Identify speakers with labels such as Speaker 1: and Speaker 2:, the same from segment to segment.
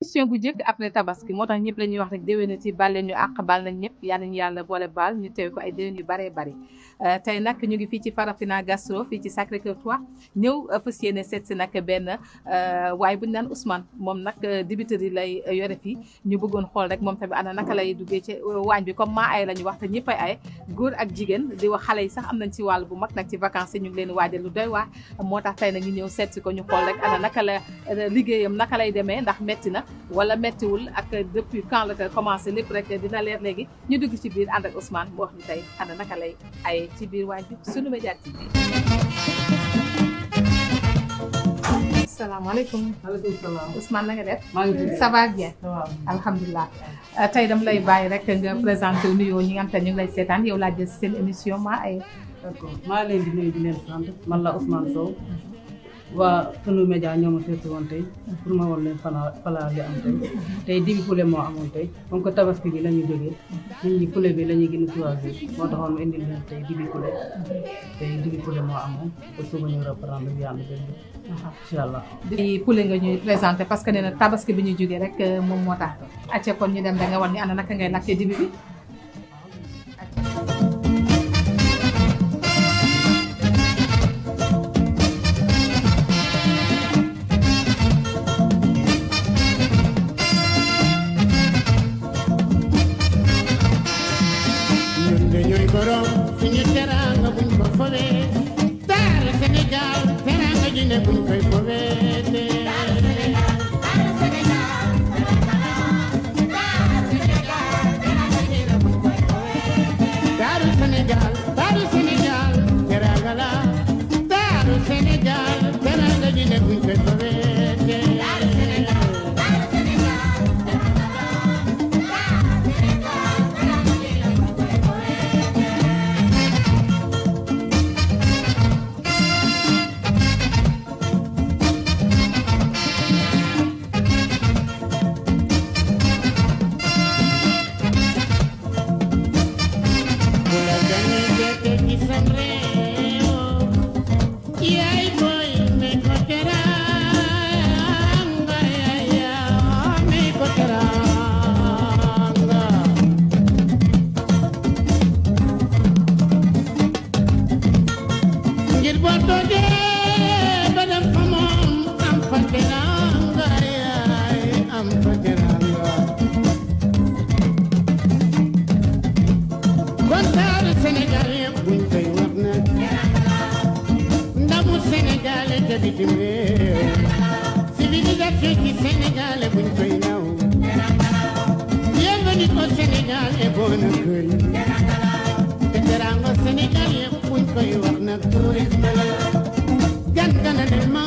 Speaker 1: question bu njëkk après tabaski moo tax ñëpp la ñuy wax rek déwénati baal leen ñu àq baal nañ ñëpp yal nañu yàlla boole baal ñu teew ko ay déwén yu baree bari tey nag ñu ngi fii ci Farafina Gastro fii ci Sacré-Cœur 3 ñëw fas yéene seet si nag benn waaye bu ñu naan Ousmane moom nag dibiteri lay yore fii ñu bëggoon xool rek moom tamit ana naka lay duggee ci waañ bi comme maa ay la ñu wax te ñëpp ay góor ak jigéen di wax xale yi sax am nañ ci wàll bu mag nag ci vacances yi ñu ngi leen waajal lu doy waar moo tax tey nag ñu ñëw seet si ko ñu xool rek ana naka la liggéeyam naka lay demee ndax metti na wala mettiwul ak depuis quand la ko commencé lépp rek dina leer léegi ñu dugg ci biir ànd ak Ousmane mu wax ni tey ana naka lay ay ci biir waañ bi Sunu Média TV. asalaamaaleykum.
Speaker 2: maaleykum salaam.
Speaker 1: Ousmane na nga def.
Speaker 2: maa ngi fi
Speaker 1: ça va bien.
Speaker 2: waaw.
Speaker 1: alhamdulilah tey dama lay bàyyi rek nga présenté wu nuyoo ñi nga xam te ñu ngi lay seetaan yow laa jël seen émission maa ay.
Speaker 2: d'accord maa leen di nuyu di leen sant man la Ousmane Sow waa Sunu Média ñoo ma seeti woon tey pour ma woon leen falaa li am tey dibi poulet moo amoon tey comme que tabaski bi la ñu jógee nit ñi poulet bi la ñuy gën a choisir moo taxoon ma indil leen tey dibi poulet moo amoon pour suba ñu reprendre yàlla benn incha allah.
Speaker 1: di poulet nga ñuy présenté parce que nee na tabaski bi ñu jógee rek moom moo tax acca kon ñu dem da nga wan ni ana naka ngay lakkee dibi bi.
Speaker 3: suñu teranga buñ ko fowee daal Sénégal teranga ji ne buñ koy fowee daaru Sénégal teranga la daaru Sénégal teranga ji ne buñ koy fowee civilisation ci Sénégal buñ koy naw bienvenue au Sénégal et bon accueil te teranga Sénégal yëpp buñ koy wax nag tourisme la gan ganaleel ma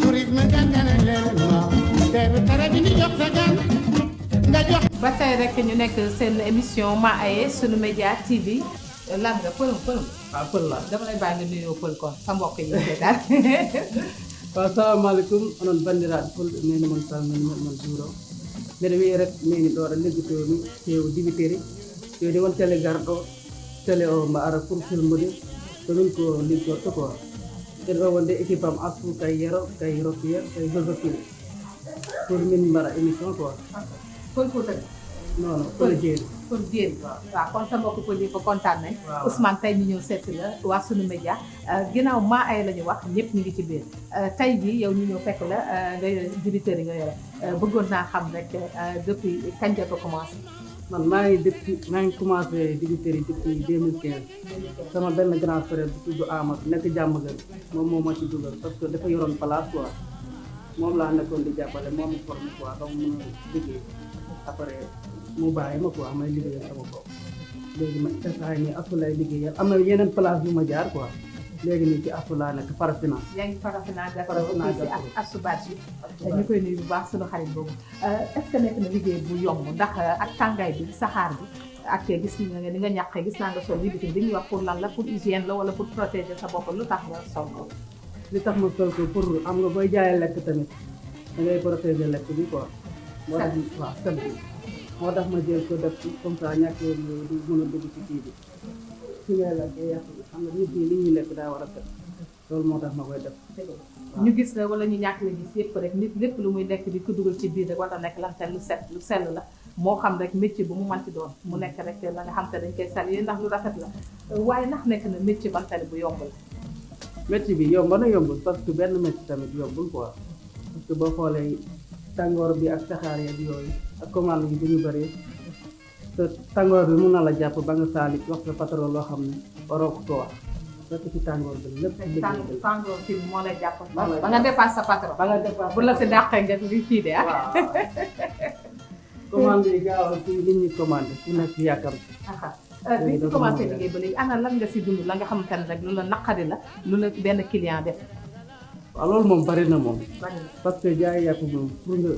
Speaker 3: tourisme gan ganaleel ma teru tara bi ñu jox sa gan nga jox
Speaker 1: ba tey rek ñu nekk seen émission maa aye Sunu Média TV lan nga pël
Speaker 2: waaw pël la
Speaker 1: dama lay bàyyi nga nuyoo pël kon sa mbokk yi seetaan
Speaker 2: waaw salaamaaleykum onon bandiraɓe fulɓe mene mon salmini mon juuro mbeɗa wiya rek mini ɗo ɗo liggotomi tew dibiteri joni won télé garɗo télé o mbo ara pour filmude komin ko liggorto quoi ɓeɗo ɗo wonde équipe am Astou kay yero kay rokiya kay josephine pour min mbaɗa émission quoi
Speaker 1: pël Fouta
Speaker 2: non non pël jeeri
Speaker 1: pour jéeri waaw kon sa mbokk pël yi ko kontaan nañ
Speaker 2: waaw.
Speaker 1: Ousmane tey ñu ñëw seet si la waa Sunu Média ginnaaw maa ay la ñu wax ñëpp ñu ngi ci biir tey jii yow ñu ñëw fekk la nga yore dibiteri yi nga yore bëggoon naa xam rek depuis kañ nga ko commencé
Speaker 2: man maa ngi commencé dibiteri depuis 2015 sama benn grand frère bu tudd Amadou nekk jàmm gën moom moo ma ci dugal parce que dafa yoroon place quoi moom laa nekkoon di jàppale moom mu formé quoi ba mu mën a liggéey après mu bàyyi ma quoi may liggéeyal sama bopp léegi ma instant nii Astou lay liggéeyal am na yeneen place yu ma jaar quoi léegi nii ci Astou laa nekk Farafina.
Speaker 1: yaa ngi Farafina
Speaker 2: Farafina
Speaker 1: Gastro ak Astou Badji ñu koy nuyu bu baax sunu xarit boobu est-ce que nekk na liggéey bu yomb ndax ak tàngaay bi saxaar bi ak gis nga ni nga ñàkkee gis naa nga sol li bi dañuy wax pour lan la pour hygiène la wala pour protéger sa bopp lu tax nga sol ko
Speaker 2: li tax ma sol ko pour am nga booy jaayee lekk tamit da ngay protéger lekk bi quoi. moo tax waaw sel bi moo tax ma jël ko def comme ça ñàkkee di mën a dugg ci kii bi su ngay lekkee yàq bi xam nga nit ñi li ñuy lekk daa war a set loolu moo tax ma koy def.
Speaker 1: ñu gis la wala ñu ñàkk la gis yëpp rek nit lépp lu muy lekk di ko dugal ci biir rek war a nekk lan te lu set lu sell la moo xam rek métier bu mu manti doon mu nekk rek la nga xam te dañ koy saluer ndax lu rafet la waaye ndax nekk na métier bantale bu yomb la.
Speaker 2: métier bi yomb na yombul parce que benn métier tamit yombul quoi parce que boo xoolee tàngoor bi ak saxaar yeeg yooyu ak commande yi bu ñu bëree te tàngoor bi mun na la jàpp ba nga saali wax sa patron loo xam ne waroo ko wax fekk ci tàngoor bi lépp liggéey
Speaker 1: tàngoor bi moo lay jàpp ba nga dépasse sa patron
Speaker 2: ba nga dépasse
Speaker 1: bu la si dàqee nga li kii de ah.
Speaker 2: commande yi gaawal ci li ñuy commandé ku nekk yàkkam
Speaker 1: bi ñu commencé liggéey ba léegi ana lan nga si dund la nga xamante ne rek lu la naqari la lu la benn client def.
Speaker 2: waaw loolu moom bari na moom parce que jaay yàpp moom pour nga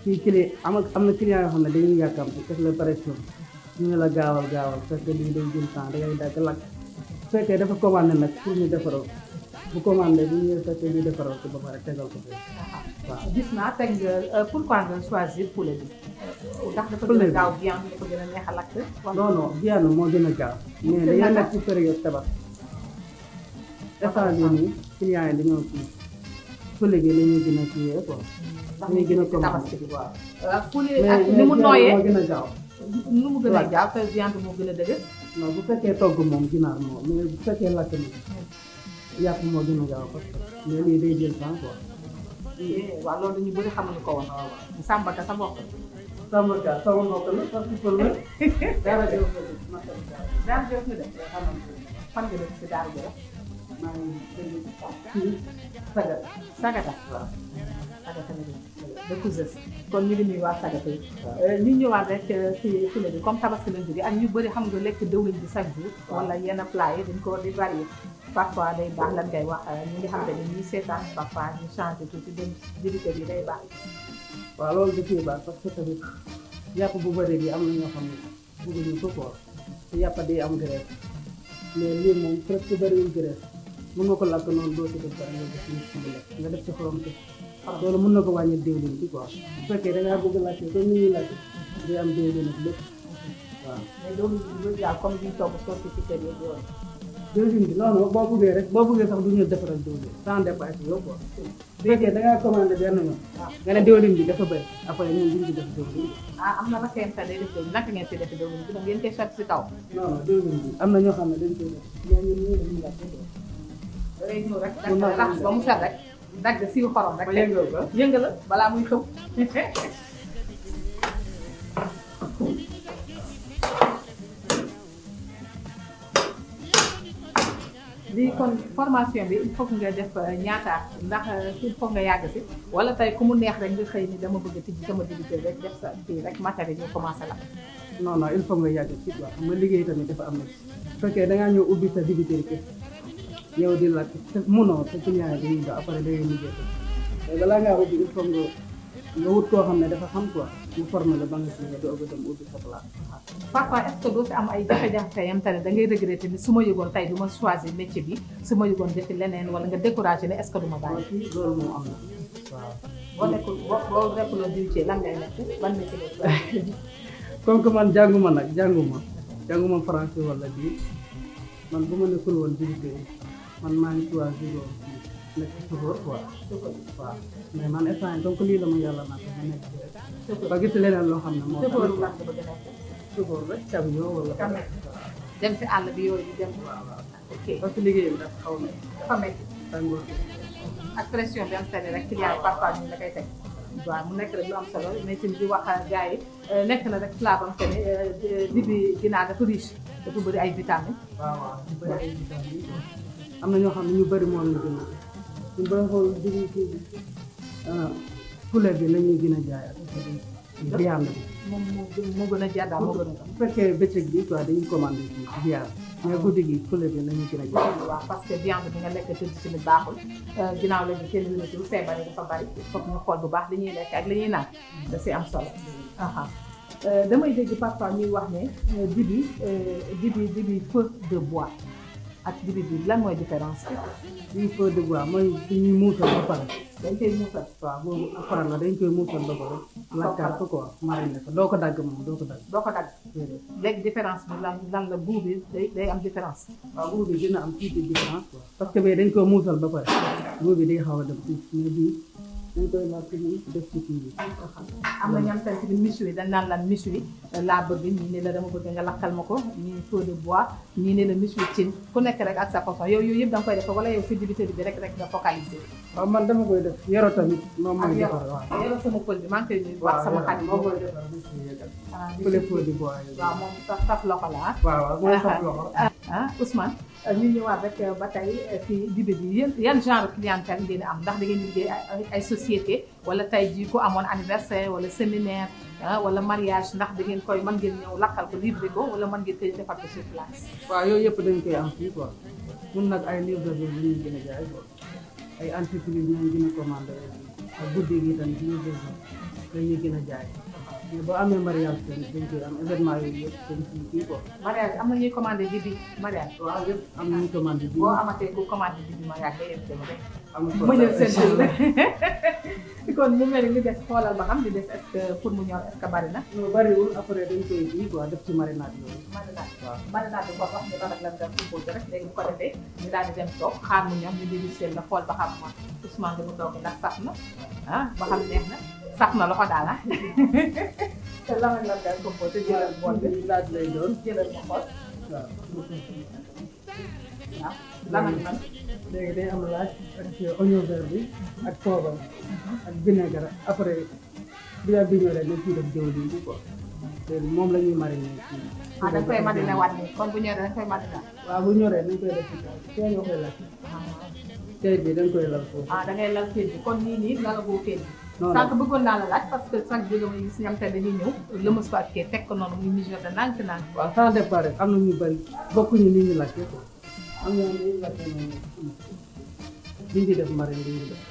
Speaker 2: kii client am na client yoo xam ne dañuy yàkkam ci def la pression ñu ne la gaawal fekk lii day jël temps da ngay dagg lakk su fekkee dafa commandé nag pour ñu defaral bu commandé bu ñu fekk ñu defaral ko ba pare tegal ko fii waaw
Speaker 1: gis naa teg nga pourquoi nga choisir poulet bi ndax dafa gën a gaaw viande dafa gën a neex a lakk
Speaker 2: non viande moo gën a gaaw mais dañoo nekk ci période tabax instant bii nii client yi dañoo kii poulet bi la ñuy gën a kiiyee quoi dañuy gën a commandé
Speaker 1: waaw poulet ak ni mu nooyee
Speaker 2: moo gën a gaaw
Speaker 1: nu mu gën a gaaw te viande moo gën a dëgër
Speaker 2: non bu fekkee togg moom ginaar moo mais bu fekkee lakk ni yàpp moo gën a gaaw parce que mais lii day jël temps quoi
Speaker 1: waaw loolu dañu bëri xamuñu ko woon Samba Ka sa mbokk
Speaker 2: Samba Ka sama mbokk la parce que pël la dara jël ko
Speaker 1: daal jëf nga def fan nga def si daal jëf
Speaker 2: maa ngi dégg ci Sagata
Speaker 1: waaw Sagata la dëkk Zës kon ñu ngi nuyu waa Sagata yi ñu ñëwaat rek ci poulet bi comme tabaski lañ jógee ak ñu bëri xam nga lekk dëwlin bi chaque jour wala yenn plat yi dañ ko di varier parfois day baax lan ngay wax ñi nga xam ne ñuy seetaan parfois ñu changé tuuti dem dibité bi day baax
Speaker 2: waaw loolu da ciy baax parce que tamit yàpp bu bëri bi am na ñoo xam ne bëgguñu ko quoi te yàpp day am graisse mais lii moom presque bëriwul graisse mën nga ko lakk noonu doo ci def dara nga def ci bu lekk nga def ci xorom te loolu mën na ko wàññi diwlin bi quoi bu fekkee da ngaa bëgg lakk comme ni ñuy lakk day am diwlin ak lépp waaw
Speaker 1: mais loolu lu daal comme biñ togg sorti ci kër yi yooyu
Speaker 2: diwlin bi non boo bëggee rek boo bëggee sax du ñu defaral diwlin sans dépasse yow quoi bu fekkee da ngaa commandé benn yoon nga ne diwlin bi dafa bëri après ñun duñ ci def diwlin
Speaker 1: am na naka yéen day def diwlin naka ngeen si def diwlin bi ngeen koy sotti si kaw
Speaker 2: non diwlin bi am na ñoo xam ne dañ koy def mais ñun ñii dañuy lakk
Speaker 1: da ngay ñëw rek raxas ba mu set rek dagg siiw xorom rek yëngal balaa muy xëw lii kon formation bi il faut que nga def ñaata ndax il faut nga yàgg si wala tey ku mu neex rek nga xëy ni dama bëgg a tijji sama dibité rek def sa kii rek matériel ñu commencé la
Speaker 2: non il faut nga yàgg si quoi xam nga liggéey tamit dafa am na bu fekkee da ngaa ñëw ubbi sa dibité rek yow di lakk te munoo sa client yi dañuy gaaw après da ngay liggéey mais balaa ngaa ubbi il faut nga wut koo xam ne dafa xam quoi mu formé la ba nga si nga doog a dem ubbi sa place.
Speaker 1: parfois est-ce que doo si am ay jafe-jafe yam te ne da ngay regretter ni su ma yëgoon tey du ma choisir métier bi su ma yëgoon defi leneen wala nga découragé ne est-ce que du ma bàyyi.
Speaker 2: loolu moom am na waaw.
Speaker 1: boo nekkuloo diwtiir lan ngay nekk ban métier la.
Speaker 2: comme que man jànguma français wala bii man bu ma nekkul woon diwtiir man maa ngi choisir woon nekk chauffeur quoi. waaw mais man instant donc lii la ma yàlla naan ma nekk ci rek. ba gis leneen loo xam ne moo tax chauffeur rek camion wala.
Speaker 1: dem si àll bi yooyu dem. ok
Speaker 2: parce que liggéey bi dafa xaw
Speaker 1: dafa métti.
Speaker 2: tàngoor
Speaker 1: ak pression bi am seen rek client parfois ñu la koy teg. waaw mu nekk rek lu am solo mais tamit di wax gars yi nekk na rek plat bam te ne dibi ginaar dafa riche dafa bëri ay vitamines.
Speaker 2: waaw ñu bëri ay vitamines am na ñoo xam ne ñu bëri moom la gën a ñu bëri xool dibi kii bi poulet bi la ñuy gën a jaay ak viande bi.
Speaker 1: moom moo gën a jaar daal moo gën a.
Speaker 2: bu fekkee bëccëg bi quoi dañuy commandé ci viande mais guddi gi poulet bi la ñuy gën a jaay.
Speaker 1: waaw parce que viande bi nga lekk tëdd ci nit baaxul ginnaaw la ñu kenn wératul feebar yi dafa bari foog ñu xool bu baax li ñuy lekk ak li ñuy naan da si am solo. damay dégg parfois ñuy wax ne dibi feu de bois ak dibi bi lan mooy différence bi.
Speaker 2: lii feu de bois mooy fi ñuy muusal ba pare.
Speaker 1: dañ koy muusal.
Speaker 2: waaw boobu après la dañ koy muusal ba pare. lakkaat ko quoi mariner ko doo ko dagg moom doo ko dagg.
Speaker 1: doo ko dagg. léegi différence bi lan la goût bi day am différence.
Speaker 2: waaw goût bi dina am tuuti différence quoi. parce que bee dañ koy muusal ba pare. goût bi day xaw a dem tuuti mais bii dañ koy lakk nii def ci kii bi.
Speaker 1: am na ñam tamit bi méchoui dañ naan lan méchoui laa bëgg ñii ne la dama bëgg nga lakkal ma ko ñii feu de bois ñii ne la méchoui cin ku nekk rek ak sa façon yooyu yëpp da nga koy def wala yow si dibiteri bi rek nga focaliser.
Speaker 2: waaw man dama koy def yoro tamit moom mooy defar waaw.
Speaker 1: yoro sama pël bi maa ngi koy nuyu wax sama xarit
Speaker 2: moom mooy defar fële feu de bois yi.
Speaker 1: waaw moom saf loxo la ah.
Speaker 2: waaw mooy saf loxo.
Speaker 1: Ousmane ñu ñëwaat rek ba tey ci dibi bi yan genre clientèle ngeen am ndax da ngeen di liggéey ay société wala tey jii ku amoon anniversaire wala séminaire wala mariage ndax da ngeen koy mën ngeen ñëw lakkal ko livré ko wala mën ngeen koy defar ko sur place.
Speaker 2: waaw yooyu yëpp dañ koy am fii quoi ñun nag ay livraison la ñuy gën a jaay quoi ay entreprise ñoo gën a commandé ak guddi gi tamit livraison dañuy gën a jaay mais boo amee mariage tamit dañ koy am événement yooyu yëpp dañ ciy kii quoi.
Speaker 1: mariage am na ñuy commandé dibi mariage.
Speaker 2: waaw yëpp am na ñuy commandé dibi.
Speaker 1: boo amatee ku commandé dibi mariage day yem rek.
Speaker 2: am na
Speaker 1: ma ñëw seen tur rek kon mu mel ni li des xoolal ba xam li des est-ce que pour mu ñor est-ce que bari na.
Speaker 2: non bariwul après dañ koy kii quoi def ci marinade yooyu.
Speaker 1: marinade
Speaker 2: waaw
Speaker 1: marinade bi ko wax ñu tax lan nga composé rek léegi bu ko defee ñu daal di dem toog xaar mu ñor ñu déglu seen la xool ba xam ma Ousmane dama toog ndax sax na ba xam neex na sax na loxo daal te lan la nga composé jëlal bool bi
Speaker 2: laaj lay doon
Speaker 1: jëlal ma xool
Speaker 2: waaw.
Speaker 1: waaw lan ak lan.
Speaker 2: léegi day am laaj ak oignon vert bi ak poobar ak vinaigre après bi bi ñoree dañ ciy def diwlin bi quoi léegi moom la ñuy mariner ci
Speaker 1: da nga koy mariner waat nii kon bu ñoree da nga koy mariner.
Speaker 2: waaw bu ñoree dañ koy def ci kaw tey nga koy lakk tey bi dañ koy lal foofu
Speaker 1: da ngay lal kéet bi kon nii lalagoo kéet bi.
Speaker 2: non
Speaker 1: sànq bëggoon naa la laaj parce que chaque jour damay gis ñam te dañuy ñëw lëmas ko ak kee teg ko noonu muy mijote nànk nànk.
Speaker 2: waaw sans départ rek am na ñu bëri bokkuñu ni ñu lakkee quoi am na ñu lakkee noonu liñ ci def marine liñ ci def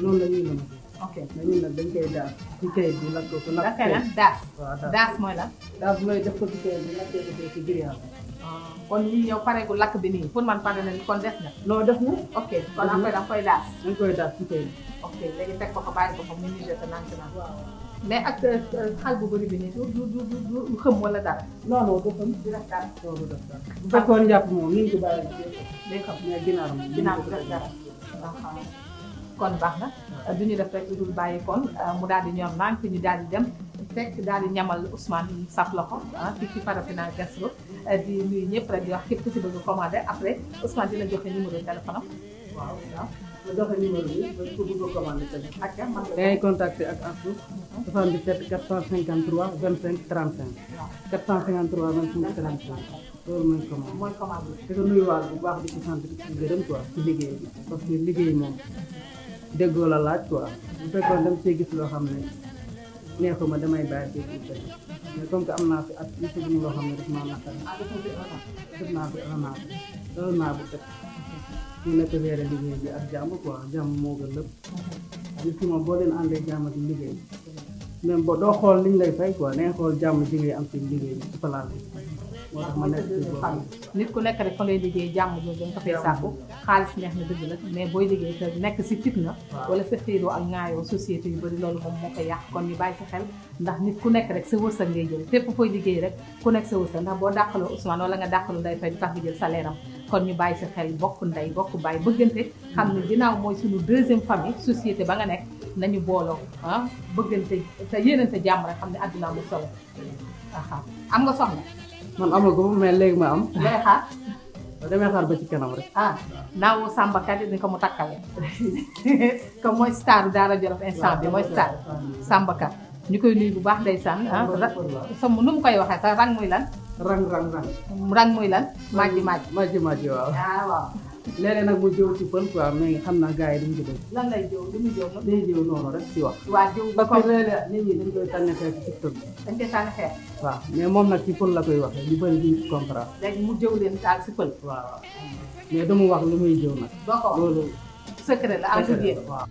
Speaker 2: noonu la ñuy lëmas
Speaker 1: ok
Speaker 2: mais ñun nag dañ koy daas ci kayit bi lakk ko
Speaker 1: da koy lan daas.
Speaker 2: waaw
Speaker 1: daas mooy lan.
Speaker 2: daas mooy def ko ci kayit bi lakkee ko ci grillage
Speaker 1: kon lii yow pareegu lakk bi nii pour man pare na ni kon des na.
Speaker 2: non def na
Speaker 1: ok kon après da nga koy daas.
Speaker 2: dañ koy daas ci kayit bi
Speaker 1: ok léegi teg ko bàyyi ko muy mijote nànk nànk. mais ak xal bu bëri bi nii du xëm wala dara.
Speaker 2: non non du xam
Speaker 1: du def dara.
Speaker 2: non du def dara bu fekkoon jàpp moom ni ñu ko bàyyi
Speaker 1: day xam
Speaker 2: mais ginaar moom
Speaker 1: ginnaaw du def dara. kon baax na du ñu def rek lu dul bàyyi kon mu daal di ñor nànk ñu daal di dem fekk daal di ñamal Ousmane saf loxo fii ci Farafina Gastro di nuyu ñëpp rek di wax képp ku si bëgg a commandé après Ousmane dina joxe numéro téléphone am.
Speaker 2: waaw ma joxe numéro bi ba ko bëgg a commandé tamit.
Speaker 1: ak man
Speaker 2: da ngay contacter ak Astou 77 453 25 35 453 25 35 loolu mooy commande.
Speaker 1: mooy commande bi.
Speaker 2: te ko nuyuwaat bu baax di ko sant di ko gërëm quoi ci liggéey bi parce que liggéey moom déggoo la laaj quoi bu fekkoon dem see gis loo xam ne neexuma damay bàyyi dégg mais comme que am naa fi at yu loo xam ne daf maa naqari def naa fi un an bu teg ñu nekk weere liggéey bi ak jàmm quoi jàmm moo gën lépp nit ki moom boo leen àndee jàmm di liggéey même boo doo xool liñ lay fay quoi nee xool jàmm ji ngay am ci liggéey bi ci place bi moo tax ma nekk ci boobu
Speaker 1: nit ku nekk rek fa ngay liggéey jàmm jooju dañ ko fay sàkku xaalis neex na dëgg la mais booy liggéey te nekk si fitna wala sa xiiroo ak ŋaayoo société yu bëri loolu moom moo koy yàq kon ñu bàyyi ci xel ndax nit ku nekk rek sa wërsëg ngay jël fépp fooy liggéey rek ku nekk sa wërsëg ndax boo dàqaloo Ousmane wala nga dàqaloo Ndeye Faye du tax nga jël salaire am kon ñu bàyyi ci xel bokk ndey bokk bàyyi bëggante xam ne ginnaaw mooy suñu deuxième famille société ba nga nekk nañu booloo bëggante te yéenante jàmm rek xam ne àdduna amul solo am nga soxna
Speaker 2: man amagu mais léegi ma am
Speaker 1: lay xaar
Speaker 2: damay xaar ba ci kanam rek
Speaker 1: naaw Samba Kadi ni ko mu takkale comme mooy star Daara Jolof instant bi mooy star Samba Kadi ñu koy nuyu bu baax ndeysaan sama nu mu koy waxee sax rang muy lan rang muy lan majji
Speaker 2: waaw
Speaker 1: waaw
Speaker 2: léeg-léeg nag mu jëw ci pël quoi mais xam naa gars yi duñ ko def
Speaker 1: lan lay jëw lu muy jëw
Speaker 2: day jëw noonu rek ci wax
Speaker 1: waa jëw
Speaker 2: parce que léeg-léeg nit ñi dañ koy tànne xeer ci TikTok bi
Speaker 1: dañ koy sànni xeer
Speaker 2: waaw mais moom nag ci pël la koy waxee ñu bëri duñ ci comprendre
Speaker 1: léegi mu jëw leen daal si pël
Speaker 2: waaw mais dama wax lu muy jëw nag
Speaker 1: doo ko
Speaker 2: loolu
Speaker 1: secret la entre yéen
Speaker 2: waaw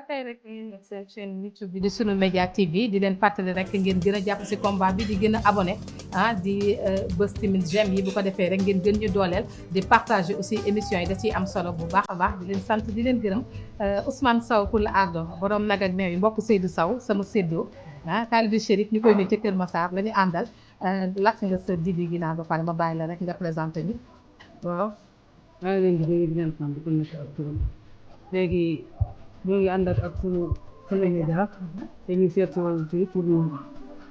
Speaker 1: tey rek seen chaîne YouTube bi di Sunu Média TV di leen fàttali rek ngeen gën a jàpp si combat bi di gën a abonné di bës tamit j'aime yi bu ko defee rek ngeen gën ñu dooleel di partager aussi émission yi da ciy am solo bu baax a baax di leen sant di leen gërëm Ousmane Sow pour la ardo borom nag ak neew yi mbokk Seydou Sow sama séddoo taalibi Chérif ñu koy nuyu ca Kër Massar la ñu àndal lakk nga sa didi gi naan ba pare ma bàyyi la rek nga présenté ñu.
Speaker 2: waaw maa ngi leen di nuyu di leen sant di ko nekk ak turam léegi ñoo ngi ànd ak sunu média te ñu seet si woon fii pour ñu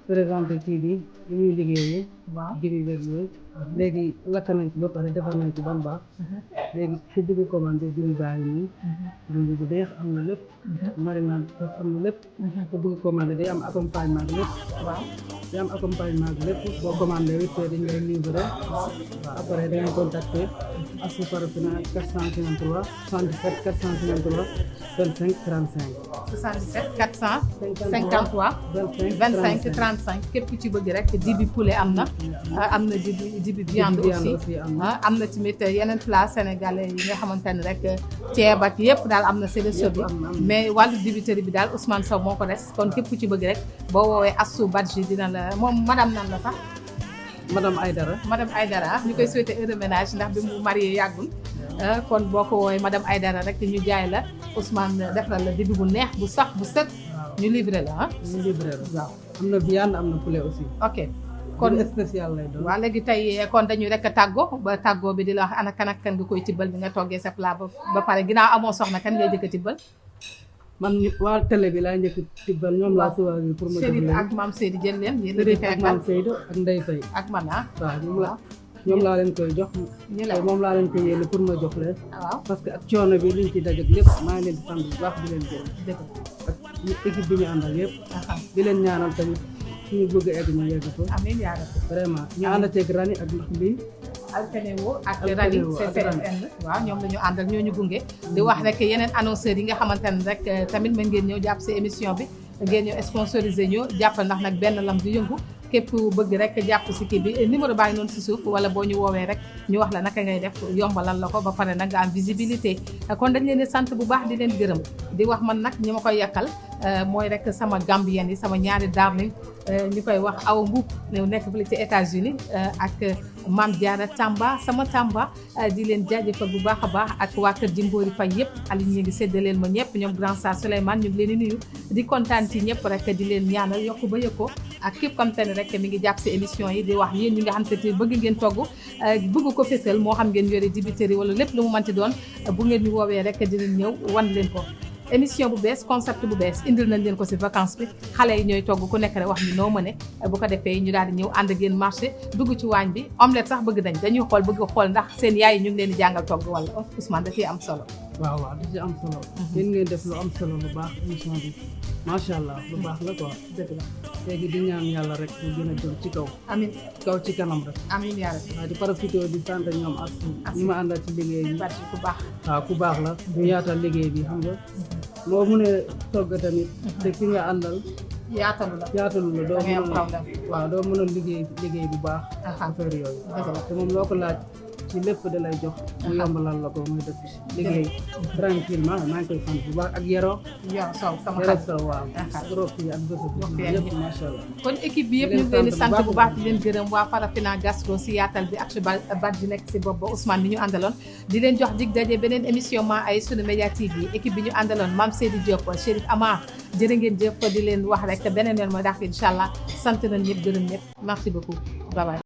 Speaker 2: présenter kii bi li ñuy liggéeyee.
Speaker 1: waaw
Speaker 2: jëriñ leen yooyu léegi lakk nañ ci ba pare defar nañ ci ba mu baax léegi ci digg commandé jëriñ baa ngi nii jëriñ bu deex am na lépp marinade am na lépp te bëgg commandé day am accompagnement bi lépp
Speaker 1: waaw
Speaker 2: day am accompagnement bi lépp boo commandé wit dañ lay livré waaw après da ngay contacté Astou Farafina 453 77 453 25 35
Speaker 1: 77 453 25 35 képp ku ci bëgg rek dibi poulet am na dibi viande aussi am na tamit yeneen plat sénégalais yi nga xamante ne rek ceeb ak yëpp daal am na sélection bi mais wàllu dibiteri bi daal Ousmane Sow moo ko des kon képp ku ci bëgg rek boo woowee Astou Badji dina la moom madame nan la sax
Speaker 2: madame Aydara
Speaker 1: ñu koy souhaité heureux ménage ndax bi mu marié yàggul kon boo ko woowee madame Aydara rek ñu jaay la Ousmane defal la dibi bu neex bu sax bu set ñu livré la
Speaker 2: ñu livré la
Speaker 1: waaw
Speaker 2: am na viande am na poulet aussi
Speaker 1: ok kon
Speaker 2: spécial lay doon
Speaker 1: waaw léegi tey kon dañu rek tàggoo ba tàggoo bi di la wax ana kan ak kan nga koy tibbal bi nga toggee sa plat ba pare ginnaaw amoo soxna kan ngay jëkk tibbal
Speaker 2: man waa télé bi laa njëkk tibbal ñoom laa suwaa bi pour ma jox leen
Speaker 1: ak maam Seydi jël leen yéen
Speaker 2: Chérif ak maam Seydou ak Ndeye Faye
Speaker 1: ak man
Speaker 2: waaw ñoom laa leen koy jox moom laa leen koy yéene pour ma jox leen
Speaker 1: waaw
Speaker 2: parce que ak coono bi liñ ci dajak lépp maa ngi leen di sant bu baax di leen gërëm ak équipe bi ñu àndal yëpp di leen ñaanal tamit suñu bëgg egg ñu yegg ko
Speaker 1: amiin yaa rabbi
Speaker 2: vraiment ñu ànd ceeg rani ak lii
Speaker 1: Alkanewo ak rani CCSN waaw ñoom la ñu àndal ñoo ñu gunge di wax rek yeneen annonceurs yi nga xamante ne rek tamit mën ngeen ñëw jàpp si émission bi ngeen ñëw sponsorisé ñu jàppal ndax nag benn lam du yëngu képp bëgg rek jàpp si kii bi numéro baa ngi noonu si suuf wala boo ñu woowee rek ñu wax la naka ngay def yombalal la ko ba pare nag nga am visibilité kon dañ leen di sant bu baax di leen gërëm di wax man nag ñi ma koy yàkkal mooy rek sama Gambien yi sama ñaari darling ñu koy wax Awa Mbuub nekk fële ci États-Unis ak Mame Diarra Tamba sama Tamba di leen jaajëfal bu baax a baax ak waa kër Jimbori Fay yëpp Aliou ñu ngi séddaleel ma ñëpp ñoom grand sa Souleymane ñu ngi leen di nuyu di kontaan ci ñëpp rek di leen ñaanal yokku ba yëg ko ak képp xam te ne rek mi ngi jàpp si émission yi di wax yéen ñi nga xam te bëgg ngeen togg bëgg ko fésal moo xam ngeen yore dibiteri wala lépp lu mu manti doon bu ngeen ñu woowee rek dinañ ñëw wan leen ko émission bu bees concept bu bees indil nañ leen ko si vacances bi xale yi ñooy togg ku nekk rek wax ñu noo mëne bu ko defee ñu daal di ñëw ànd ak yéen marché dugg ci waañ bi omelette sax bëgg nañ dañuy xool bëgg xool ndax seen yaay yi ñu ngi leen di jàngal togg wala Ousmane da ciy am solo
Speaker 2: waaw da ciy am solo yéen ngeen def lu am solo lu baax émission bi macha allah lu baax la quoi
Speaker 1: dëgg la
Speaker 2: léegi di ñaan yàlla rek ñu gën a jëm ci kaw
Speaker 1: amiin
Speaker 2: kaw ci kanam rek
Speaker 1: amiin yaa rabbi
Speaker 2: waaw di profité di sant ñoom ak ñi ma àndal ci liggéey bi
Speaker 1: barki ku baax
Speaker 2: waaw ku baax la ñu yaatal liggéey bi xam nga moo mu ne togg tamit te ki nga àndal
Speaker 1: yaatalu la
Speaker 2: doo
Speaker 1: ngay am
Speaker 2: mën a
Speaker 1: problème
Speaker 2: waaw doo mën a liggéey bu baax affaire yooyu te moom loo ko laaj ci lépp da lay jox mu yombalal la ko muy def liggéey tranquillement maa ngi koy sant bu baax ak Yero
Speaker 1: Sow sama
Speaker 2: Yero
Speaker 1: xarit
Speaker 2: Sow waaw ak Rocky ak Bésab yëpp macha allah
Speaker 1: kon équipe bi yëpp ñu ngi leen di sant bu baax di leen gërëm waa Farafina Gastro si yaatal bi ak si Badji nekk si bopp ba Ousmane bi ñu àndaloon di leen jox dig daje beneen émission maa ay Sunu Média TV équipe bi ñu àndaloon Mame Seydi Diop Chérif Amar jërë ngeen jëf di leen wax rek beneen yoon mooy dax incha allah sant nañ ñëpp gërëm ñëpp merci beaucoup bye bye